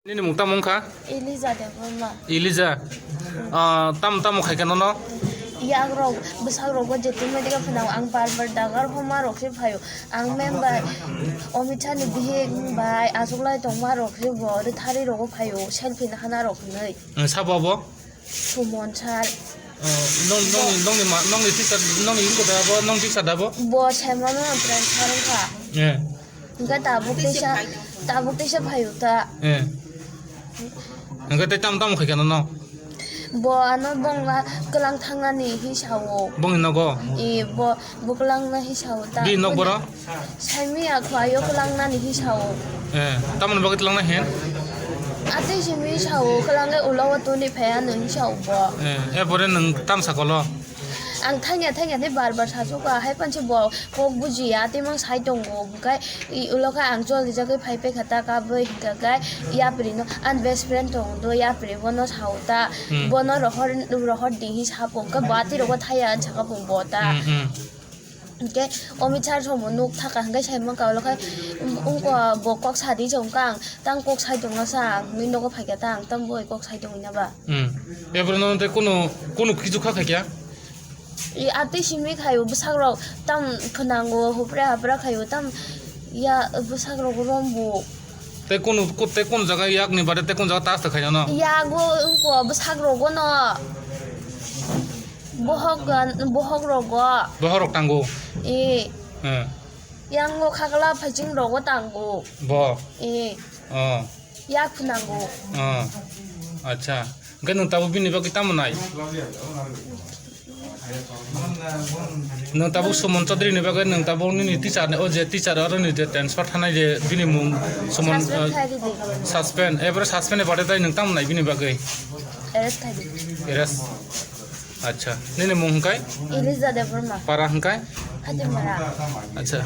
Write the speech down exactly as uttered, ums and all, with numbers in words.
Nini mung tamo wngkha? Elija Debbarma. Elija? Ah, tamo tamo khaikha nono? Yakrok, bwsakrok bo jetung medical phano ang bar bar dagar homa rok se phaio. Ang member Omit Shah ni bihik bai achuklai tongma rok se bo rwthari rogo phaio, selfie nahana rok hinwi. Ang sabo abo? Sumon sal. Oh, nong, nong, nongni ma, nongni teacher, nongni wngkha da bo, nong teacher da bo? Bo Saimon no transfer wngkha. Eh. Hingke tabuk teisa, tabuk teisa phaio ta. Eh. Hingke tei tam tam khaikha nono? Bo ano bongla kwlang thangnani hi sao. Bongni nogo? Eh, bo Bwklang no hisao ta. Bini nok boro? Saimia khwlai o kwlang nani hisao. Eh, tamoni bagwi twlang na hen? Atwi simi sao kwlang e ulo o tuni phai ano hisao bo. Eh, e pore nwng tamsa kolo? Ang thangya thangya tei bar bar sasu ka hai panse bo kok bujiya tei mang sai tongo bwkai i ulo khe ang choli jagwi phai paikha ta kabwi hinkha khe yapri no ani best friend tongo do yapri bono sao ta. Hmm. Bono rohor rohor di hi sapo khe bati rogo thaya saka pung bo ta. Hmm, hmm. Hingke Omit Shah somo nuk thaka hingke saimang ka ulo khai, um, ungko bo kok sadi chong kang, tang kok sai tongna sa ang, nini nogo phaikha ta ang, tang boi kok sai tongwi na ba. Hmm. Ebro no tei kuno, kuno kichu kha khaikha? I atwi simi khayo, bwsak rok tam phnango, hupre hapra khayo, tam ya bwsak rok rombo. Tei kuno, ku-, tei kuno jaga yakni bade tei kuno jaga tas ta khaina no? Yago ungko bwsak rogo no. Bohok gan, bohok rogo. Bohok rok tango? Eh. Eh. Yango khakla phaiching rogo tango. Bo? Eh. Oh. Yak phnango. Oh. Acha. Hingke nwng tabuk bini bagwi tamo nai? Nwng tabuk Suman Chaudhary ni bagwi nwng tabuk nini teacher ni, o je teacher aro ni je transfer thanai je bini mung Suman, Suspend eh, khai ridi. Suspend. Ebro suspend ni bade tai nwng tamo nai bini bagwi? Arrest khai ridi. Arrest. Acha, nini mung hingkai? Elija Debbarma. Para hingkai? Hatimara. Acha.